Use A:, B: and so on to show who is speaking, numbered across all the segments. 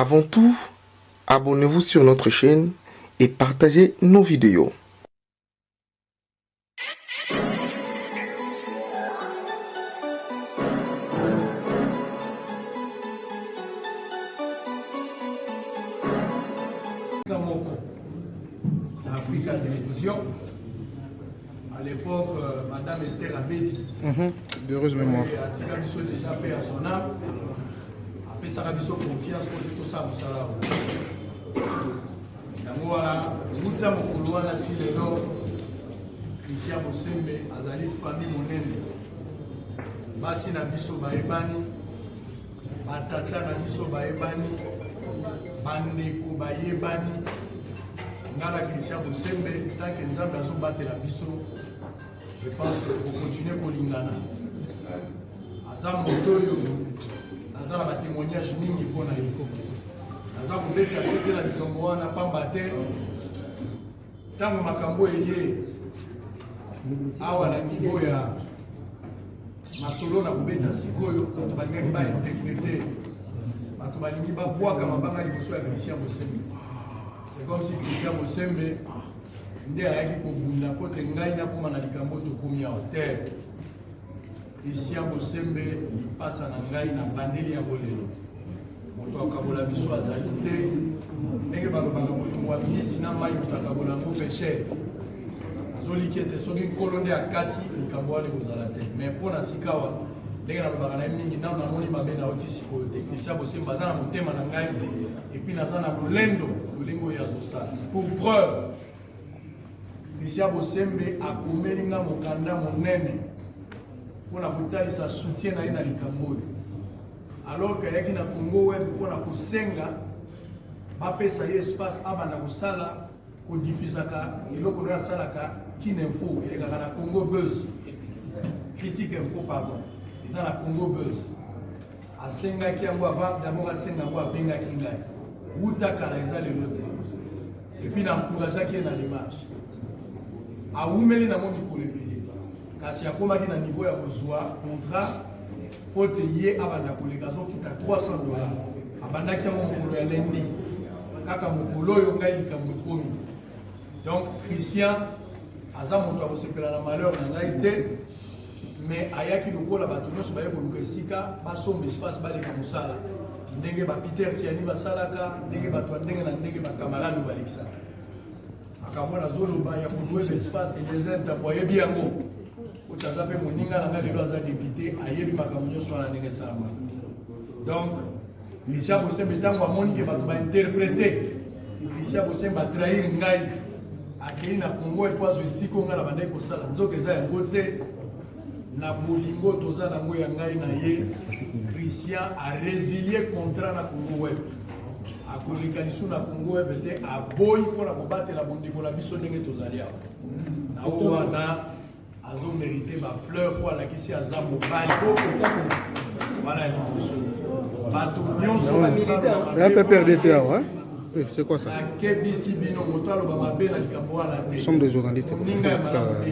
A: Avant tout, abonnez-vous sur notre chaîne et partagez nos vidéos.
B: Moko na Africa Télévision à l'époque euh, madame Esther Abedi
C: mm -hmm. d'heureuse mémoire
B: atika biso déjà paix à son âme apesaka biso confiance mpo tosala mosala oyo yango wana wuta mokolo wana ti lelo Christian Bosembe azali famille monene basi na biso bayebani batata na biso bayebani bandeko bayebani nga na Christian Bosembe tant que Nzambe azobatela biso je pense que okontinue kolingana aza moto oyo aza na batémoignage mingi mpo na ye aza kobeta sete na likambo wana pamba te ntango makambo eye awa na niveau ya masolo na kobeta sikoyo bato balingaki bainterprete bato balingi babwaka mabanga liboso ya Christian Bosembe c'est comme si Christian Bosembe nde ayaki kobunda mpo te ngai nakóma na likambo tokomi awa te. Christian Bosembe lipasa na ngai na bandeli yango lelo. Moto akabola biso azali te. Ndenge balobaka bolingo ya mbisi na mai moto akabola yango pesher. Azoliki ete soki nkolo nde akati likambo wana ekozala te. Mais mpo na sikawa ndenge nalobaka na ye mingi nano namoni mabe na yo ti sikoyo te. Christian Bosembe aza na motema na ngai epuis naza na lolendo lolenge oyo azosala. Pour preuve Christian Bosembe akomeli nga mokanda monene mpo na kotalisa soutien na ye na likambo oyo alors que ayaki na Congo Web mpo na kosenga bapesa ye espace abanda kosala kodifusaka eloko naye asalaka Kin Info elekaka na Congo Buzz Critique Info pardon eza na Congo Buzz asengaki yango avant d'abord asenga yango abengaki ngai wuta kala eza lelo te epuis na encourageaki ye na démarche awumeli nango mikolo ebele kasi akomaki na niveau ya kozwa contrat mpo te ye abanda koleka azofuta 300 dollars abandaki yango mokolo ya lundi kaka mokolo oyo ngai likambo ekomi donc Christian aza moto akosepela na malheur na ngai te mais ayaki lokola bato nyonso baye koluka esika basomba espace baleka mosala ndenge ba Peter Tiani basalaka ndenge bato ya ndenge na ndenge bacamarade oyo balekisaka makambo nazoloba ya kolouer espace Eliezer Ntambwe ayebi yango oti aza mpe moninga na ngai lelo aza depute ayebi makambo nyonso wana ndenge esalamaka donc Christian Bosembe ntango amoni ke bato bainterprete Christian Bosembe atrahir ngai akei na Congo epo azwa esika oyo ngai nabandaki kosala nzoka eza yango te na bolingo toza nango ya ngai na ye Christian aresilie contrat na Congo Web akoleka lisusu na Congo Web te aboyi mpo na kobatela bondeko na biso ndenge tozali awa na oyo wana azo merite ba fleur po alakisi aza mobali wana ya liboso bato nyonso
C: PPRD te awa c'est quoi ça
B: nakebisi bino moto aloba mabe na likambo wana te
C: Nous sommes des journalistes.
B: moninga ya malamu te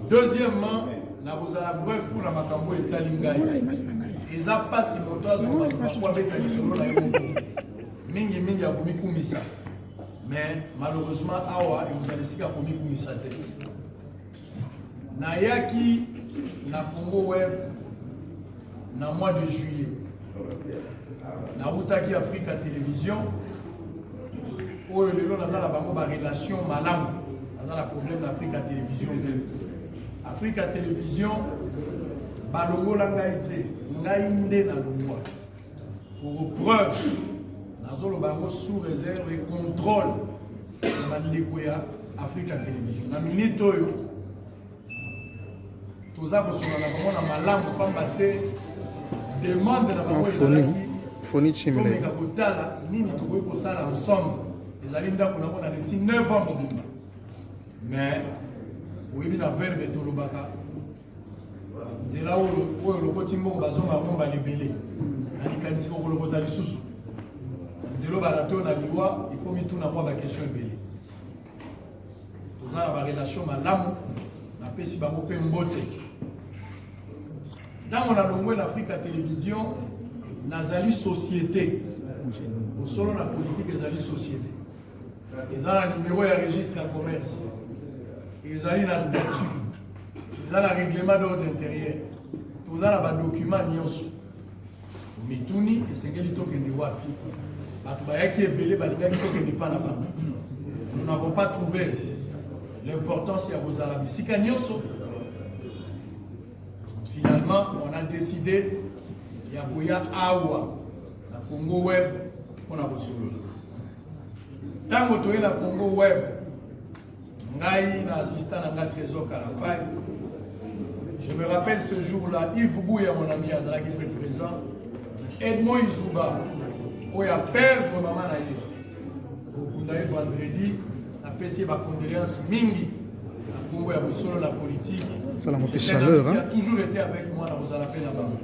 B: deuxièmement nakozala bref mpona makambo oyo etali ngai eza mpasi moto azwa libaku abeta lisolo na ye moko mingimingi akomikumisa Mais malheureusement awa ekozala esika komikumisa te. Nayaki na Congo Web na mois de juillet. Nautaki Africa Television oyo lelo naza na bango ba relation malamu. Naza na problème na Africa Television te. Africa Television balongola ngai te, ngai nde nalongwa. Pour preuve, nazoloba yango sous réserve et contrôle ya bandeko ya Africa Television. Na minute oyo toza kosolola na bango na malamu pamba te demande na bango ezalaki tomeka kotala nini tokoki kosala ensemble. Ezali ndako na bango nalekisi 9 ans mobimba mais oyebi na verbe tolobaka nzela oyo oyo olokoti mbongo bazonga yango mbala ebele na likanisi kokolokota lisusu nzela obala to na liwa il faut mituna mwa baquestion ebele toza na barelation malamu napesi bango mpe mbote ntango nalongwe na afrika television Nazali société. Bosolo na politique ezali société. Eza na numéro ya registre ya commerce. Ezali na statut. Eza na règlement d'ordre intérieur. Toza na ba documents nyonso. Mituni esengeli tokende wapi? Bato bayaki ebele balingaki tokende pa na bango. Nous n'avons pas trouvé l'importance ya kozala bisika nyonso. Finalement, on a décidé ya koya awa na Congo Web mpona kosolola. Ntango toye na Congo Web, ngai na assistant na ngai Trésor Kalafay, je me rappelle ce jour-là, Yves Bouya, mon ami, azalaki mpe présent, Edmond Izuba, oyo a perdre mama na ye, okunda ye vendredi, napesi ye bacondoléance mingi na nkombo ya bosolo na politique.
C: C'est un ami
B: qui a toujours été avec moi na kozala mpe na bango.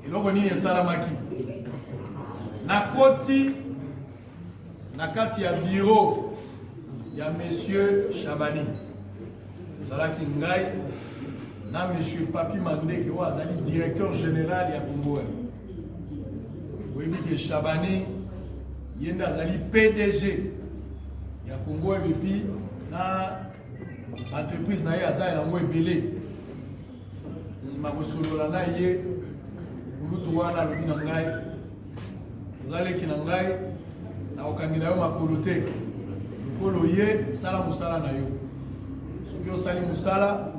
B: Eloko nini esalamaki? Nakoti na kati ya bureau ya monsieur Chabani, ezalaki ngai na monsieur Papi Mandeke oyo azali directeur général ya Congo Web. Oyebi ke Chabani ye nde azali PDG ya Congo Web epi na entreprise na ye aza yango ebele. Nsima kosolola na ye, kulutu wana alobi na ngai, oza leki na ngai, nakokangela yo makolo te. Lokolo ye, sala mosala na yo. Soki osali mosala,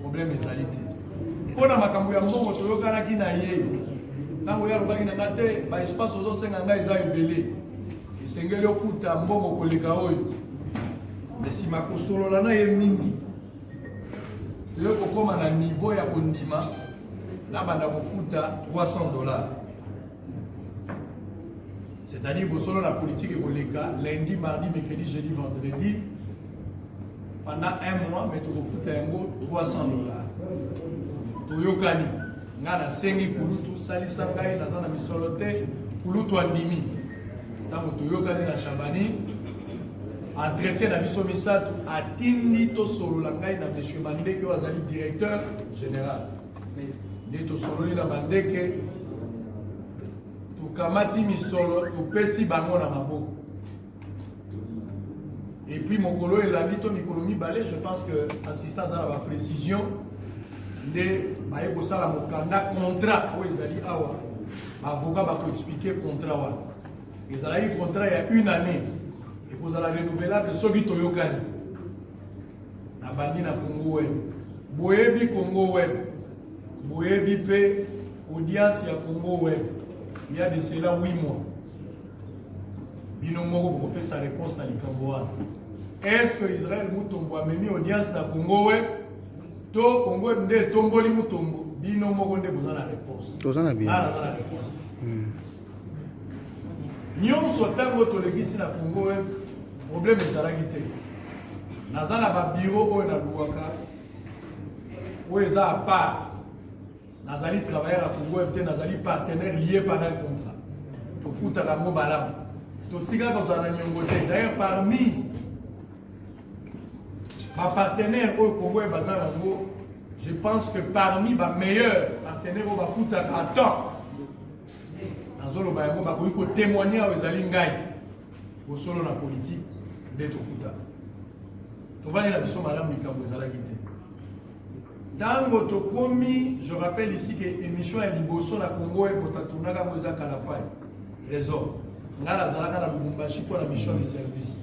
B: problème ezali te. Mpo na makambo ya mbongo toyokanaki na ye, ntango ye alobaki na ngai te, ba espace ozosenga ngai eza ebele, esengeli ofuta mbongo koleka oyo. Mais nsima kosolola na ye mingi, toye kokoma na niveau ya kondima nabanda kofuta 300 $, c'est-à-dire bosolo na politique ekoleka lundi, mardi, mercredi, jeudi, vendredi pendant un mois, mais tokofuta yango 300 $. Toyokani, ngai nasengi kulutu, salisa ngai, naza na misolo te. Kulutu andimi. Ntango toyokani na Shabani, entretien na biso misato, atindi tosolola ngai na monsieur Mandeke oyo azali directeur général. Nde tosololi na Mandeke, tokamati misolo, topesi bango na maboko. Et puis mokolo elandi to mikolo mibale, je pense que assistant aza na baprécision, nde baye kosala mokanda, contrat oyo ezali awa. Baavocat bakoexpliquer contrat wana. Ezalaki contrat ya une année, ekozala renouvelable soki toyokani. Nabandi na Congo Web. Boyebi Congo Web, boyebi mpe audience ya Congo Web il y a de cela 8 mois. Bino moko bokopesa réponse na likambo wana. Est-ce que Israël Mutombo amemi audience na Congo Web to Congo Web nde etomboli Mutombo? Bino moko nde boza na réponse.
C: Toza na bien.
B: Nga naza na réponse nyonso. Ntango tolekisi na Congo Web, problème ezalaki te. Naza na babureau oyo naluwaka, oyo eza à part. Nazali travailleur ya Congo Web te, nazali partenaire lié par un contrat. Tofutaka yango malamu, totikaka kozala na niongo te. D'ailleurs, parmi bapartenaire oyo Congo Web baza nango, je pense que parmi bameilleur partenaire oyo bafutaka à temps, nazoloba yango, bakoki kotémoigner awa, ezali ngai. Bosolo na politique nde tofutaka, tovandi na biso malamu, likambo ezalaki te. Ntango tokomi, je rappelle ici que émission ya liboso na Congo ekota, tournaka yango eza Kalafai Trésor. Ngai nazalaka na Lubumbashi mpo na mission de service.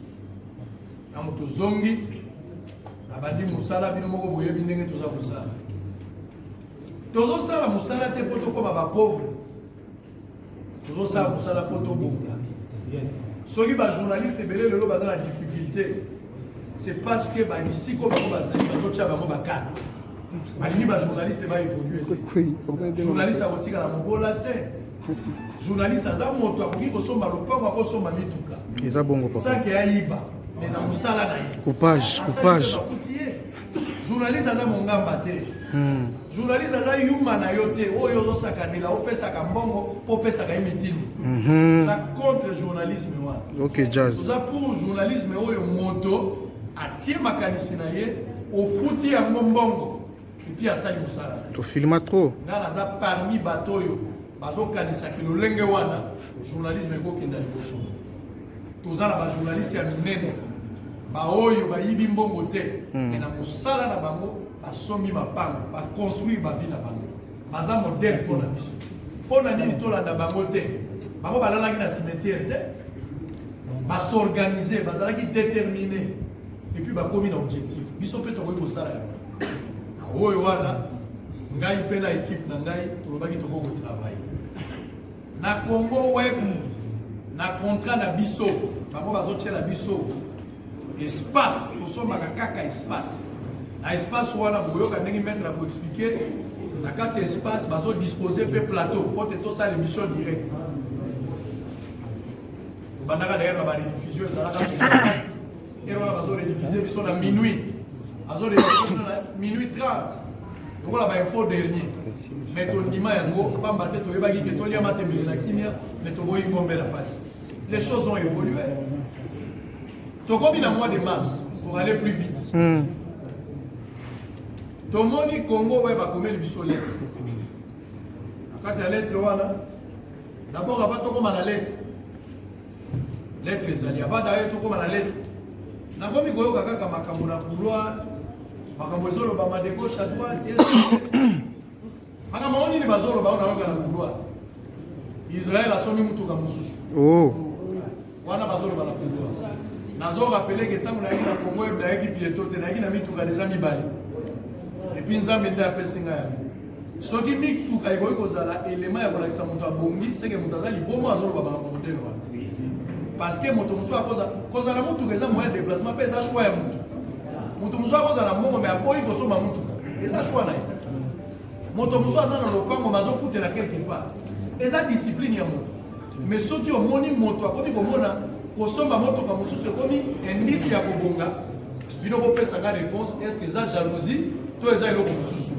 B: Ntango tozongi, nabandi mosala. Bino moko boyebi ndenge toza kosala. Tozosala mosala te mpo tokóma bapauvre, tozosala mosala mpo tobonga. Soki bajournaliste ebele lelo baza na difficulté, c'est parce que babisiko bango bazali, bazotya bango bakana, balingi bajournaliste baévolue te. Journaliste akotikala mobola te. Journaliste aza moto akoki kosomba lopango, akosomba mituka.
C: Eza bongo, papa.
B: Sans que ayiba, mais na mosala na ye.
C: Coupage, coupage.
B: Bafuti ye. Journaliste aza mongamba te. Journaliste aza yuma na yo te oyo ozosakanela, opesaka mbongo mpo opesaka ye mitindo. Oza contre journalisme wana.
C: Ok, jazz.
B: Toza pour journalisme oyo moto atie makanisi na ye, ofuti yango mbongo, et puis asali mosala na ye.
C: Tofilma trop.
B: Nga naza parmi bato oyo. Bazokanisa ke lolenge wana journalisme ekokenda liboso. Toza na bajournaliste ya minene baoyo bayibi mbongo te, me na mosala na bango basombi mapango, baconstruire bavie na bango, baza modèle mpo na biso. Mpo na nini tolanda bango te? Bango balalaki na cimetière te, bas'organiser, bazalaki déterminé et puis bakomi na objectif. Biso mpe tokoki kosala yango. Na oyo wana, ngai mpe na équipe na ngai tolobaki tokoki kotravailler na Congo Web na contrat na biso. Bango bazotiela biso espace, tosombaka kaka espace. Na espace wana, boyoka ndenge maître akoexpliquer. Na kati ya espace, bazodispose mpe plateau po te tosala émission direct. Tobandaka d'ailleurs na barediffusion, ezalaka mpenza ere wana bazorediffuser biso na minuit, azorediffuser biso na minuit 30 lokola bainfo dernier. Mais tondima yango pamba te toyebaki ke tolia matembele na kimia, mais toboyi ngombe na pasi. Les choses ont évolué. Tokomi na mois de mars, pour aller plus vite, tomoni Congo Web akomeli biso lettre. Na kati ya lettre wana, d'abord, avant tokóma na lettre, lettre ezali avant d'ailleurs tokóma na lettre, nakomi koyoka kaka makambo na couloir, makambo ezolobama de gauche à droite, makambo yango nini bazoloba oyo nayoka na couloir? Israel asombi mutuka mosusu.
C: Oh.
B: Wana bazoloba na couloir. Nazorappeler ke ntango nayaki na Congo, nayaki piéton te, nayaki na mituka deja mibale. Et puis Nzambe nde apesi ngai yango. Soki mituka ekoki kozala elema ya kolakisa moto abongi, seke moto aza libomo azoloba makambo modele wana, parce que moto mosusu akoza kozala motuka eza moyen de déplacement mpe eza choix ya motu. Moto mosusu akozala mbongo me akoyi kosomba motuka, eza choix na ye. Moto mosusu aza na lopango me azofutela quelque part, eza discipline ya moto. Mais soki omoni moto akomi komona kosomba motuka mosusu ekomi indice ya kobonga, bino bopesanga réponse: est ce que eza jalousie to eza eloko mosusu?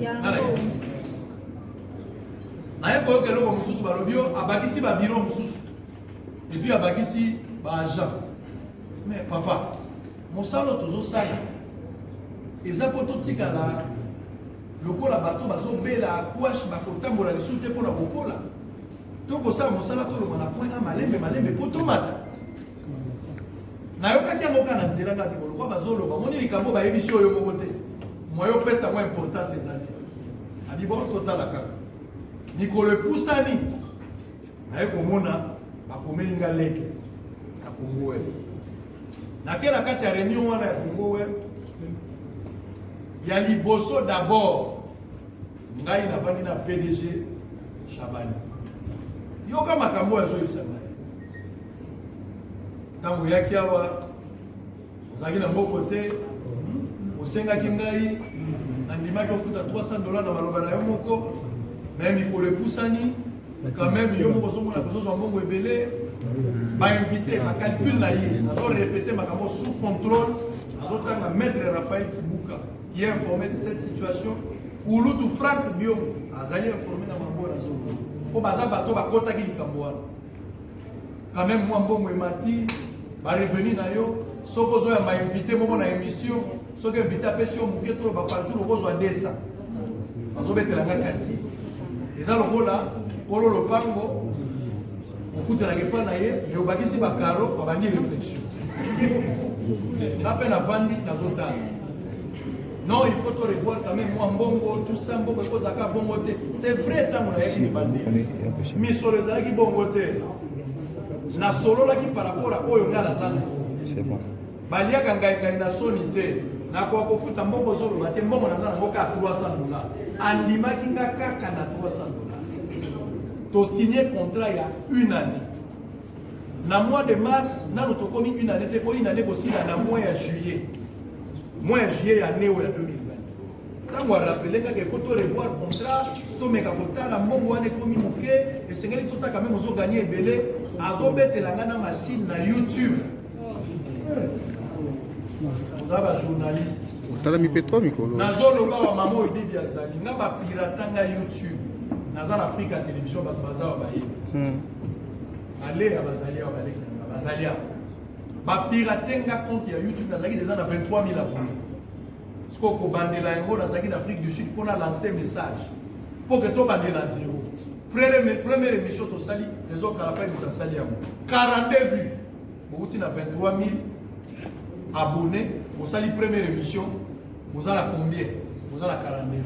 B: Naye koyoka eloko mosusu, balobi yo abakisi babureau mosusu et puis abakisi baagent. Mais papa, mosala oyo tozosala eza mpo totikala lokola bato bazobela akwashe, bakotambola lisusu te mpona kokola. Tokosala mosala, tolongwa na point A malembe malembe mpo tomata. Nayokaki yango kaka na nzela kaka bolokwa bazoloba. Moni likambo bayebisi oyo moko te, moyo opesa yango importance ezali abi. Bon, totala kaka mikolo epusani, naye komona bakomeli nga lettre na Congo Web. Nake na kati ya réunion wana ya Congo Web ya liboso. D'abord ngai navandi na PDG Shabani. Yoka makambo oyo azoyebisa ngai: ntango oyaki awa, ozalaki na mboko te, osengaki ngai, nandimaki ofuta 300 $ na maloba na yo moko. Me mikolo epusani, quand même yo moko ozomona kozozwa mbongo ebele, bainvité, bacalcul na ye. Nazorépéter makambo sous contrôle, azotanga maître Raphaël Kibuka qui est informé de cette situation, Ulutu Frank Biongo azali informé na mambo oyo nazoloba, mpo baza bato bakotaki likambo wana. Quand même mwa mbongo emati, barevenu na yo, soki ozoyamba invité moko na émission, soki invité apesi yo moke, toloba par jour okozwa 200. Bazobetela nga calcul, eza lokola kolo lopango ofutelaka epa na ye, me obakisi bakaro, babandi réflexion. Nga mpe navandi, nazotala. Non, il faut to revoir quand même mwa mbongo, tout ça. Mbongo ekozalaka bongo te. C'est vrai, ntango nayaki libandeli, misolo ezalaki bongo te. Nasololaki par rapport a oyo ngai naza na baliaka ngai ngai na soni te. Nakoka kofuta mbongo ozoloba te. Mbongo naza nango kaka 300 $. Andimaki nga kaka na 300 $. Tosigne contrat ya une année na mois de mars. Nano tokomi une année te, po une année kosila na mois ya juillet, mois ya juillet ya année oyo ya 2020. Ntango arappeler kaka il faut to revoir contrat, tomeka kotala mbongo wana ekomi moke, esengeli totaka meme ozoganye ebele. Azobetela nga na machine na YouTube. Oza bajournaliste.
C: Otalami mpe to mikolo.
B: Nazoloba wa mama oyo bibi azali nga, bapirata nga YouTube. Naza na Afrika ya Télévision, bato baza wa bayebi. Baleya bazali awa, baleki na nga bazali awa. Bapirate nga compte ya YouTube. Nazalaki deja na 23 000 abonnés. Sikoyo kobandela yango, nazalaki na Afrique du Sud mpona lancer message mpo ke tobandela zéro. Première émission tosali, Trésor Kalafai moto asali yango, 42 vues. Bouti na 23 000 abonnés, bosali première émission, boza na combien? Boza na 42 vues.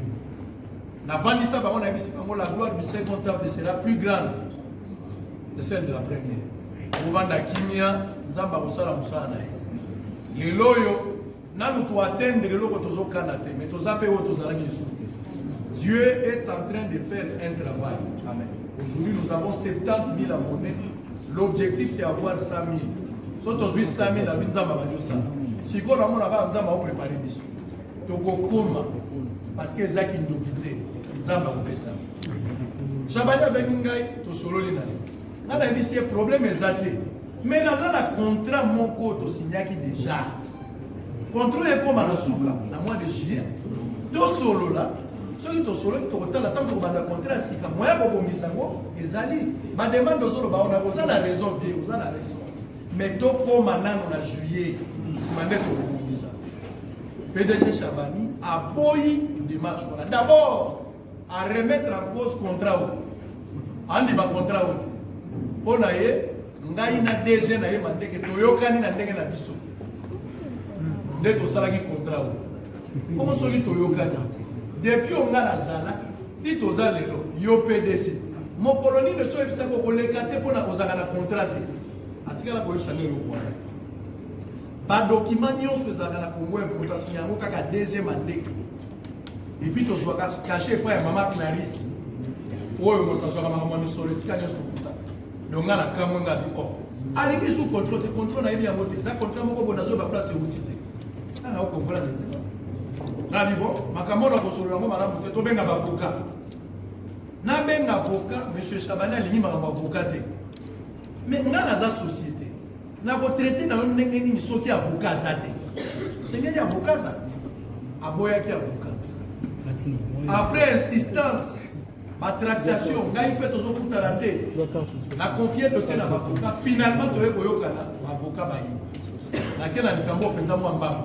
B: Navandisa bango, nayebisi bango: la gloire du second temple sera plus grande que celle de la première. Bovanda kimia, Nzambe akosala mosala na ye. Lelo oyo nanu toatteindre eloko tozokana te, mais toza mpe oyo tozalaki lisusu te. Dieu est en train de faire un travail. Amen. Aujourd'hui, nous avons 70 000 abonnés. L'objectif, c'est avoir 100 000. So tozwi 100 000, abi Nzambe abandi osala. Sikoyo namona kaka Nzambe aoprépare biso, tokokoma, parce que eza kindoki te. Nzambe akopesa. Shabani abengi ngai, tosololi na ye. Ngai nayebisi ye: problème eza te, mais naza na contrat moko tosignaki déjà. Contrat ekóma na suka na mois de juillet. Tosolola. Soki tosololi, tokotala ntango tokobanda contrat ya sika. Moya kobongisa yango ezali bademande. Ozoloba wana, oza na raison, vie, oza na raison, mais tokóma nano na juillet, nsima nde tokobongisa. PDG Chabani aboyi démarche wana. D'abord à remettre en cause contrat oyo, andima contrat oyo te. Mpo na ye, ngai na DG na ye Mandeke toyokani na ndenge na biso nde tosalaki contrat oyo. Komo soki toyokani depuis oyo nga nazala ti toza lelo, yo PDG, mokolo nini so oyebisaki okoleka te mpona ozalaka na contrat te? Atikala koyebisa nde eloko wana. Badocument nyonso ezalaka na Congo, moto asinya yango kaka DG Mandeke. Et puis tozwaka cachet epai ya mama Clarisse, oyo moto azwaka makambo ya misolo esika nyonso tofuta. Donc nga na kamwe, nga bi o alingi su contrat te. Contrat nayebi yango te, eza contrat moko boye, nazoyeba place euti te, nga na ocomprendre te. Nga bi bon, makambo na kosolola yango malamu te, tobenga baavocat. Nabenga avocat, monsieur Chabani alingi makambo avocat te. Mais nga naza société, nakotraite na yo ndenge nini soki avocat aza te? Sengeli avocat aza. Aboyaki avocat. Après insistance, batractation, ngai mpe tozokutana te, na confie dossier na baavocat. Finalement toye koyokana, baavocat baye. Nake na likambo mpenza mwa mbango.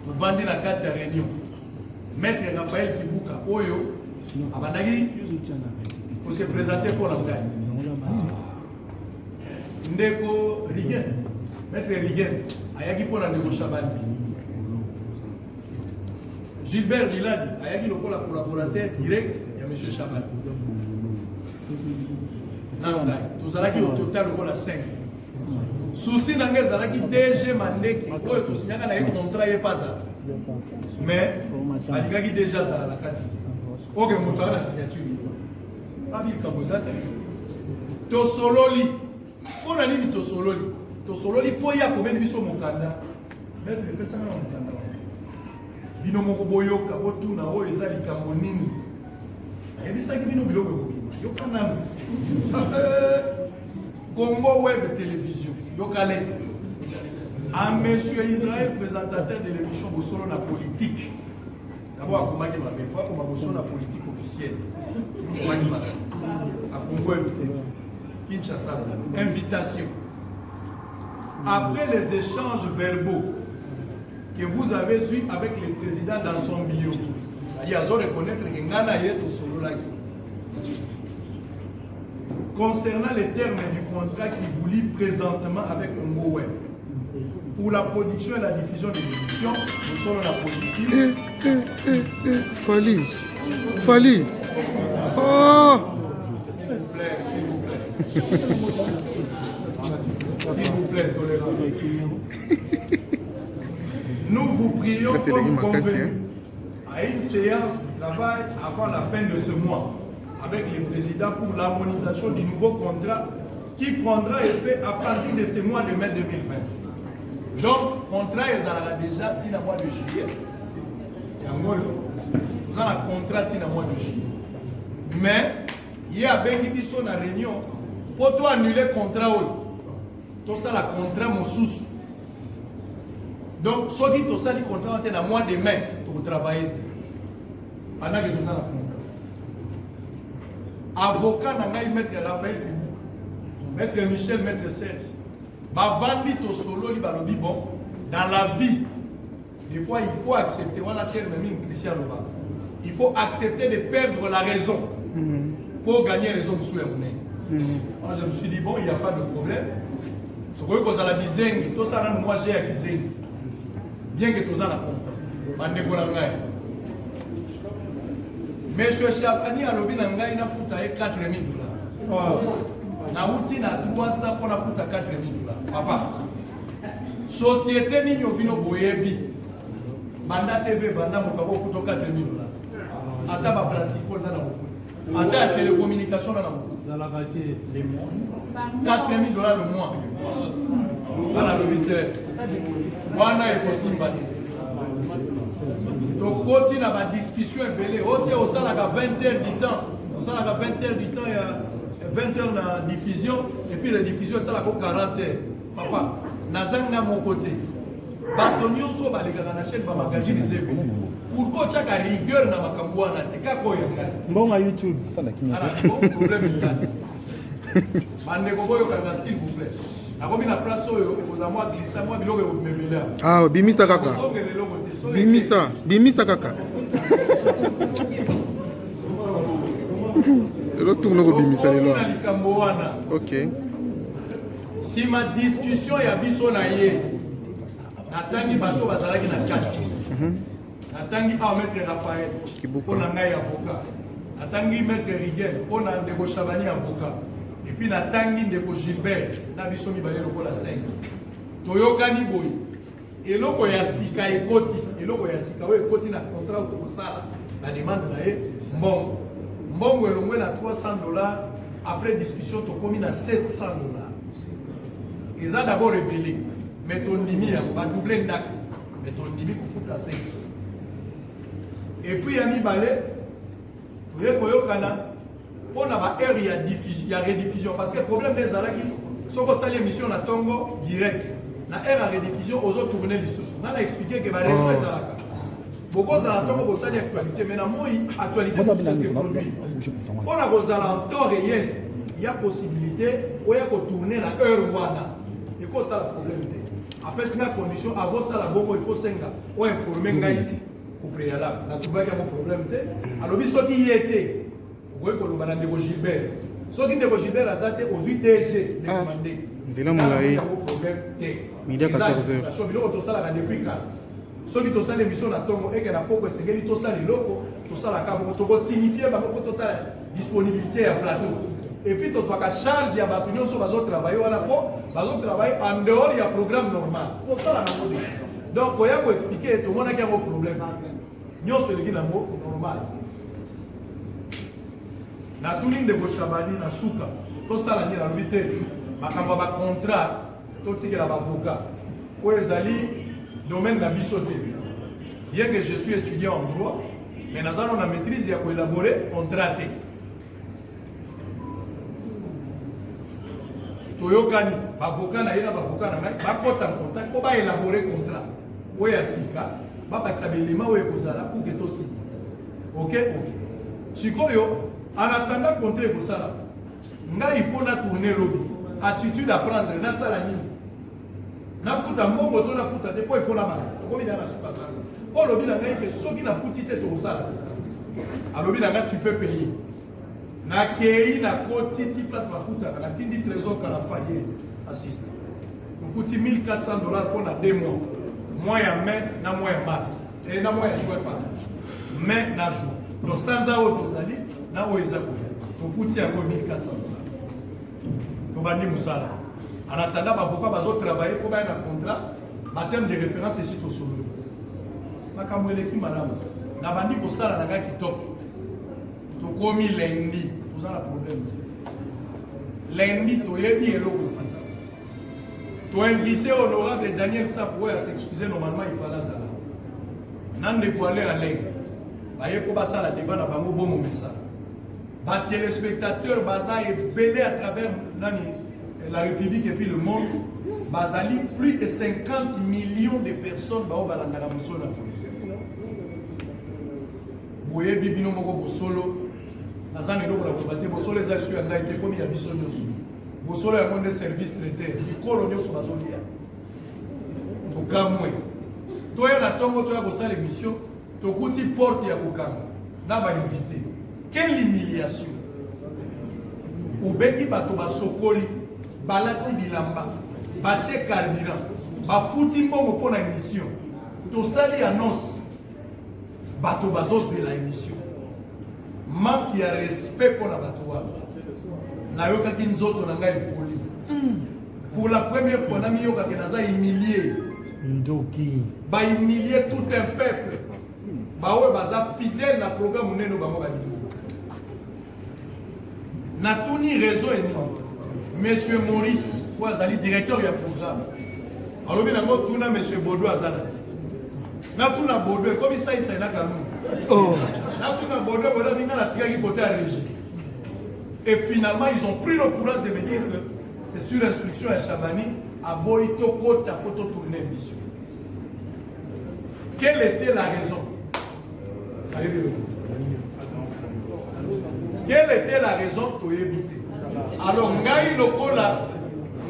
B: Tovandi na kati ya réunion, maître Raphaël Kibuka oyo abandaki kose présenter mpo na ngai, ndeko Rigen, maître Rigen ayaki mpo na ndeko Shabani, Gilbert Biladi ayaki lokola collaborateur direct ya monsieur Shabani na ngai. Tozalaki au total lokola 5. Souci na ngai ezalaki DG Mandeke oyo tosignaka na ye contrat, ye mpe azala, mais alingaki déjà azala na kati. Oke moto aza na signature abi likambo eza te. Tosololi mpo na nini? Tosololi, tosololi mpo ye akomeli biso mokanda. Maître, epesanga na mokanda wana. Bino moko boyoka, botuna oyo eza likambo nini. Nayebisaki bino biloko ekobima. Yoka nanu. Congo Web Télévision, yoka lettre: à monsieur Israël, présentateur de l'émission Bosolo na politique. D'abord akomaki mabe, fo akoma Bosolo na politique officielle. Akomaki mabe. À Congo Web TV Kinshasa, invitation. Après les échanges verbaux que vous avez eu avec le président dans son bureau, c'est-à-dire azo reconnaître que ngai na ye tosololaki, concernant les termes du contrat qui vous lie présentement avec Congo Web pour la production et la diffusion de l'émission Bosolo la politique.
C: Eh, eh, eh, eh, Fali. Fali. Oh.
B: S'il vous plaît, s'il vous plaît. S'il vous plaît, tolérance. Nous vous prions
C: Stress
B: comme
C: elengi makasi,
B: convenu à une séance de travail avant la fin de ce mois avec le président pour l'harmonisation du nouveau contrat qui prendra effet à partir de ce mois de mai 2020. Donc, contrat ezalaka déjà tina mois de juillet. Yango oyo, toza na contrat tina mois de juillet. Mais ye abengi biso na réunion mpo to annuler contrat oyo, tosala contrat mosusu. Donc soki tosali contrat wana te na mois de mai, tokotravaille te pendant que toza na contrat. Avocat na ngai, maître Raphaël Kibu, maître Michel, maître Serge, bavandi, tosololi, balobi: bon, dans la vie, des fois il faut accepter. Wana terme mingi Christian alobaka: il faut accepter de perdre la raison. Mpo gagner réseau mosusu ya monene. Moi, je me suis dit, bon, il n'y a pas de problème. Tokoki kozala bizengi, tosala nanu mwa jeu ya kizengi, bien que toza na contrat. Bandeko na ngai, Monsieur Chabani alobi na ngai nafuta ye 4000 $. Nauti na 300 mpo nafuta 4000 $. Papa, société nini obino boyebi banda TV, banda moto akofuta 4000 $? Ata baplasico nda na kofuta, ata ya télécommunication na kofuta 4000 $ le mois. Wana alobi te, wana ekosimba te. Tokoti na badiscussion ebele. O te, osalaka 20 heures du temps, osalaka 20 heures du temps ya 20 heures na diffusion et puis rediffusion esalaka 40 heures. Papa, nazanga moko te, bato nyonso balekaka na chaîne, bamagazine eza ebele. Pourquoi otiaka rigueur na makambo wana te, kaka oyo ya ngai?
C: Mbongo ya YouTube.
B: Ala, bon, problème eza te. Bandeko, boyokanga s'il vous plaît. Nakomi na place oyo ekozala mwa glissa, mwa biloko ekomemela.
C: Ah, bimisa kaka.
B: Kozongela eloko te. Soki
C: Bimisa, bimisa kaka. Lelo tourne kobimisa lelo.
B: Tokomi na likambo wana. Nsima discussion ya biso na ye, natangi bato bazalaki na kati. Natangi awa maître Raphaël
C: Kibuka.
B: mpo na ngai avocat, natangi maître Rigen mpo na ndeko Chabani avocat, et puis natangi ndeko Gilbert na biso mibale lokola 5. Toyokani boye: eloko ya sika ekoti, eloko ya sika oyo ekoti na contrat oyo tokosala na demande na ye, mbongo. Mbongo elongwe na 300 $, après discussion tokomi na 700 $. Eza d'abord ebele, mais tondimi yango, badouble ndako, mais tondimi kofuta 700. Et puis ya mibale, toye koyokana mpo na baheure ya diffusion, ya rediffusion, parce que problème nde ezalaki, soki osali émission na ntongo direct, na heure ya rediffusion ozotourne lisusu. Nga na expliqué ke baréseau ezalaka, bokozala ntongo bosali actualité, mais na moi actualité mosusu ese produit. Mpo na kozala en temps réel, ya possibilité oya kotourne na heure wana, ekosala problème te. Apesi nga condition: avosala bongo, il faut senga oinforme ngai au préalable. Natubaki yango problème te. Alobi soki ye te, okoki koloba na ndeko Gilbert. Soki ndeko Gilbert aza te, ozwi DG, ndeko
C: Ah,
B: Mandeki.
C: Nzela molai.
B: Yango problème te.
C: Midi à
B: Eza
C: 14 heures.
B: administration, biloko tosalaka depuis kala. Soki tosala émission na ntongo, eke na poko esengeli tosala eloko, tosalaka bongo, tokosignifie bango mpo totala disponibilité ya plateau. Et puis tozwaka charge ya bato nyonso bazotravaille wana, mpo bazotravaille en dehors ya programme normal, tosala nango te. Donc koya koexpliquer, tomonaki yango problème te. Nyonso eleki nango normal. Natuni ndeko Shabani na suka, tosala nini? Alobi te, makambo ya bacontrat totikela baavocat, oyo ezali domaine na biso te. Bien que je suis étudiant en droit, mais naza no na maîtrise ya koélabore contrat te. Toyokani, baavocat na ye na baavocat na ngai bakɔta en contact mpo baélabore contrat oyo ya sika, babakisa baelema oyo ekozala pour que tosigne. Ok, sikoyo en attendant contrat ekosala, ngai il faut na tourner lobi. Attitude à prendre, nasala nini? Nafuta mbongo to nafuta te? Mpo il faut nabala, tokomi na na suka sanza. Mpo alobi na ngai ke soki nafuti te, tokosala te. Alobi na ngai, tu peux payer. Nakei, nakoti ti place bafutaka, natindi Trésor Kalafaye assiste, tofuti 1400 $ mpo na 2 mois, mois ya mai na mois ya mars, e na mois ya juin, pardon, mai na juin. Donc sanza oyo tozali na oyo eza koya, tofuti yango 1400 $. Tobandi mosala. En attendant, baavocat bazotravaille mpo baya na contrat, baterme de référence esi tosololi. Makambo eleki malamu, nabandi kosala na ngai kitoko. Tokomi lundi, toza na problème te. Lundi toyebi eloko te. Toinvite honorable Daniel Safu oyo as'excuse, normalement il fallait azala na ndeko Ale Aleng, baye mpo basala débat na bango. Bomomesana, batéléspectateur baza ebele à travers nani, la République et puis le monde. Bazali plus de 50 millions de personnes bao balandaka Bosolo na Polisi. Boyebi bino moko bosolo. Naza na eloko na koloba te. Bosolo eza esu ya ngai te, ekomi ya biso nyonso. Bosolo yango nde service traiteur, mikolo nyonso bazolia. Tokamwe, toya na ntongo, toya kosala émission, tokuti porte ya kokanga na bainvité. Quelle humiliation! Obengi bato basokoli, balati bilamba, batie carburant, bafuti mbongo mpo na émission. Tosali annonce, bato bazozela émission. Manque ya respect mpo na bato wana. Nayokaki nzoto na ngai epoli. Pour la première fois namiyokaki naza humilié.
D: Ndoki.
B: Ba humilier tout un peuple. Baoyo baza fidèle na programme monene bango balingi. Natuni raison enini? Monsieur Maurice oyo azali directeur ya programme alobi nango tuna Monsieur Baudouin aza na se. Natuna Baudouin ekomi saisai na kanunu.
D: Oh.
B: Natuna Baudouin, Baudouin abi nga natikaki côté ya régie. Et finalement, ils ont pris le courage de me dire que c'est sur instruction ya Chabani aboyi tokota po totourner émission. Quelle était la raison? Quelle était la raison toyebi te? Alors ngai lokola,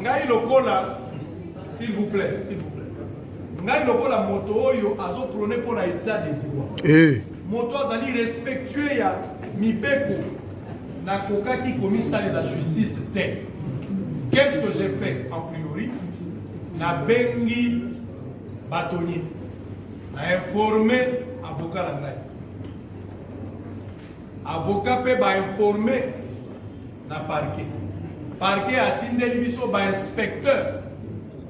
B: ngai lokola, s'il vous plaît, s'il vous plaît, ngai lokola moto oyo azo prôner pour na état de droit.
C: Eh.
B: Moto azali respectueux ya mibeko, nakokaki komisalela justice te. Qu'est-ce que j'ai fait en priori? Nabengi bâtonnier, na informé avocat na ngai. Avocat pe ba informé na parquet. Parquet atindeli biso ba inspecteur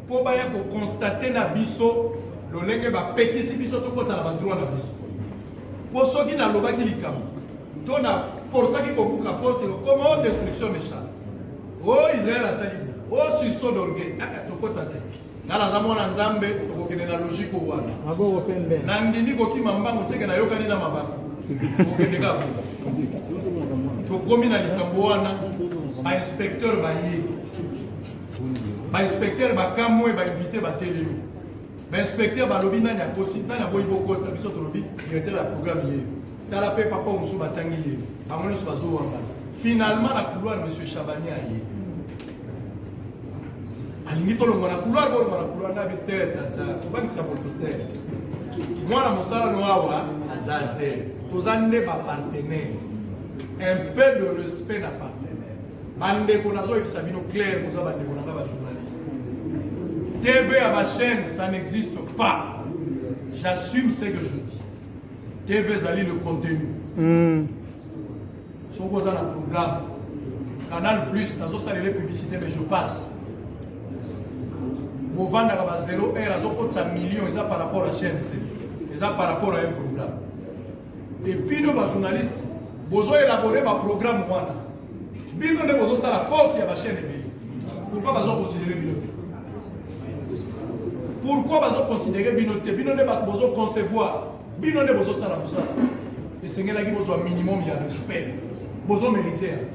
B: po baya ko constater na biso lolenge bapekisi biso tokota na ba droit na biso. Po soki nalobaki likambo to na forçaki kobuka porte okoma o destruction méchante. O Israël asali boye, o sursaut d'orgueil, eh, eh, tokota te. Nga naza mwana Nzambe, tokokende na logique oyo wana.
D: Maboko pembe.
B: Nandimi kokima mbangu seke nayokani na mabaka. Kokende kaka. Tokomi na likambo wana, ba inspecteur baye. Ba inspecteur bakamwe, ba invité batelemi. Ba inspecteur balobi nani akosi, nani aboyi bokota, biso tolobi directeur ya programme ye. Tala pe papa mosusu batangi ye. Bango nyonso bazowangana. Finalement na couloir monsieur Chabani aye. Alingi tolongwa na couloir, bolongwa na couloir na bi te tata, kobangisa moto te. Mwana mosala no awa aza te. Toza nde ba partenaire. Un peu de respect na partenaire. Bandeko nazoyebisa bino clair, boza bandeko na nga ba journaliste. TV ya ba chaîne, ça n'existe pas. J'assume ce que je dis. TV ezali le contenu. Soki oza na programme Canal Plus, nazosalela publicité mais je passe. Bovandaka ba 0 heure azokotisa million, eza par rapport à chaîne te, eza par rapport à un programme. Et puis bino ba journaliste bozo élaborer ba programme wana, bino nde bozosala force ya ba chaîne ebele. Pourquoi bazo considérer bino te? Pourquoi bazo considérer bino te? Bino nde bato bozo concevoir, bino nde bozosala mosala. Esengelaki bozwa minimum ya respect, bozo mériter.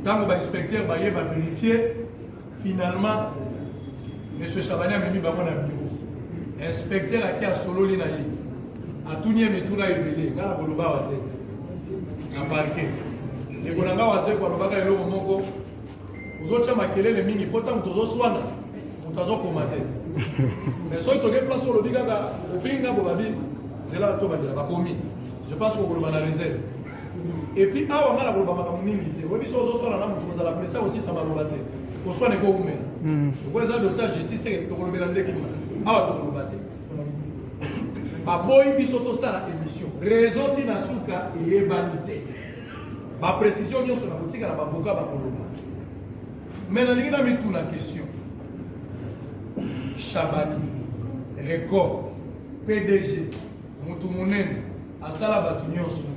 B: Ntango ba inspecteur baye ba vérifier, finalement monsieur Chabani amemi bango na bureau. Inspecteur aki asololi na ye, atuni ye mituna ebele, nga na koloba awa te na parquet. Ndeko na nga Wazeko alobaka eloko moko, ozotia makelele mingi po ntango tozoswana moto azokoma te. Mais soki toke place olobi kaka ofingi nga bobabi zela tobandela bakomi. Je pense kokoloba na réserve. Et puis awa nga na koloba makambo mingi te. Oyebi soki ozoswana na moto kozala presse osisa maloba te. Koswana ekoumela. Lokola eza dossier ya justice tokolobela nde kuna. Awa tokoloba te. Baboyi biso tosala émission. Raison ti na suka eyebani te. Ba précision nyonso na kotika na ba avocat bakoloba. Mais nalingi na mituna question. Chabani, record, PDG, mutu munene, asala bato nyonso.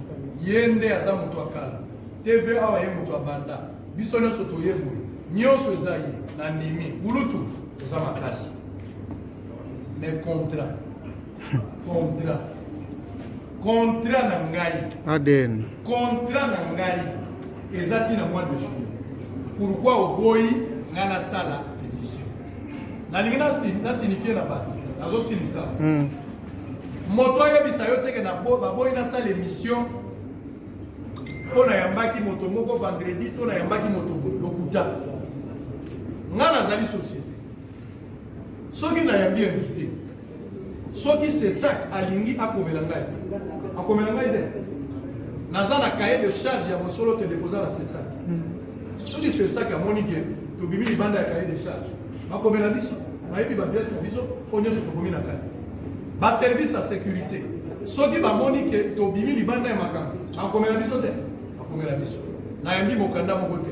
B: Ye nde aza moto ya kala. TV awa ye moto abanda. Biso nyonso toye boye. Nyonso eza ye. Na ndimi. Kulutu, oza makasi. Mais contrat. Contrat. Contrat na ngai.
C: ADN.
B: Contrat na ngai eza ti na mois de juillet. Pourquoi oboyi nga nasala émission? Nalingi na signifier na bato. Nazosilisa. Moto ayebisa yo teke na baboyi nasala émission mpo nayambaki moto moko vendredi to nayambaki moto boye lokuta. Nga nazali société. Soki nayambi invité, soki Cessac alingi akomela ngai, akomela ngai te. Naza na cahier de charge ya bosolo te deposa na CESAC. Soki CESAC amoni ke tobimi libanda ya cahier de charge, bakomela biso, bayebi ba adresse na biso, mpo nyonso tokomi na kati. Ba service ya sécurité, soki bamoni ke tobimi libanda ya makambo, bakomela biso te, bakomela biso. Nayambi mokanda moko te.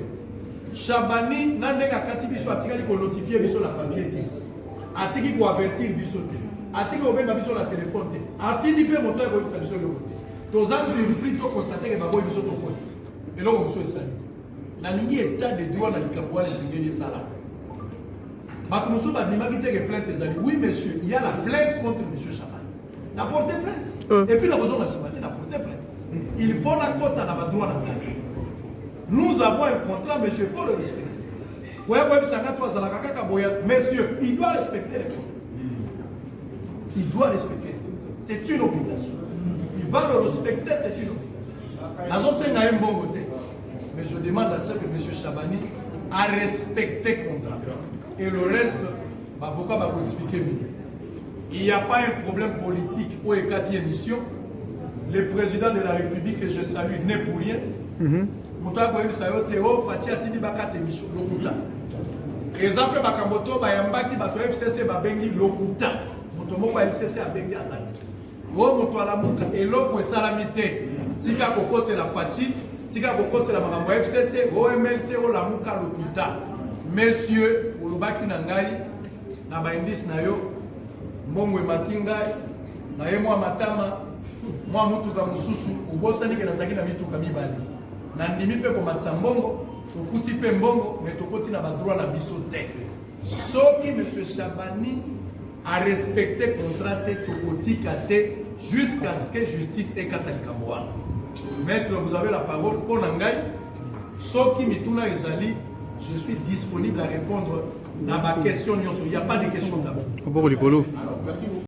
B: Shabani na ndenge akati biso atikali konotifie biso na papier te, atiki koavertir biso te, atiki kobenga biso na telefone te, atindi mpe moto ya koyebisa biso eloko te. Toza surpris to constate ke baboyi biso tokoti eloko mosusu esali te. Nalingi état de droit na likambo wana esengeli esala. Bato mosusu bandimaki te ke plainte ezali. Oui monsieur, il y a la plainte contre monsieur Shabani. Na porte plainte et puis nakozonga nsima te, na porte plainte. Il faut nakota na badroit na ngai. Nous avons un contrat, monsieur, il faut le respecter. Koya koyebisa nga to azalaka kaka boya, monsieur, il doit respecter les contrats. Il doit respecter, c'est une obligation. Il va le respecter, c'est une obligation. Nazosenga ye mbongo te, mais je demande à ce que monsieur Chabani a respecté contrat et le reste, bavocat bakoexpliquer bino. Il n'y a pas un problème politique oyo ekati émission. Le président de la République, que je salue, n'est pour rien. Moto akoyebisa yo te o Fatshi atindi bakata émission, lokuta. Eza mpe makambo to bayambaki bato ya FCC babengi, lokuta. Moto moko ya FCC abengi aza te. O moto alamuka, eloko esalami te. Tika kokosela Fatshi, tika kokosela makambo ya FCC, o MLC, olamuka, lokuta. Monsieur, olobaki na ngai na baindice na yo, mbongo emati, ngai na ye mwa matama, mwa mutuka mosusu. Obosani ke nazalaki na mituka mibale. Nandimi mpe komatisa mbongo, tofuti mpe mbongo, me tokoti na badroit na biso te. Soki monsieur Chabani arespecte contrat te, tokotika te jusqu'à ce que justice ekata likambo wana. Maître, vous avez la parole. Mpo na ngai, soki mituna ezali, je suis disponible à répondre na baquestion nyonso. Il y a pas de question d'abord.
C: Maboko likolo.
E: Alors, merci beaucoup.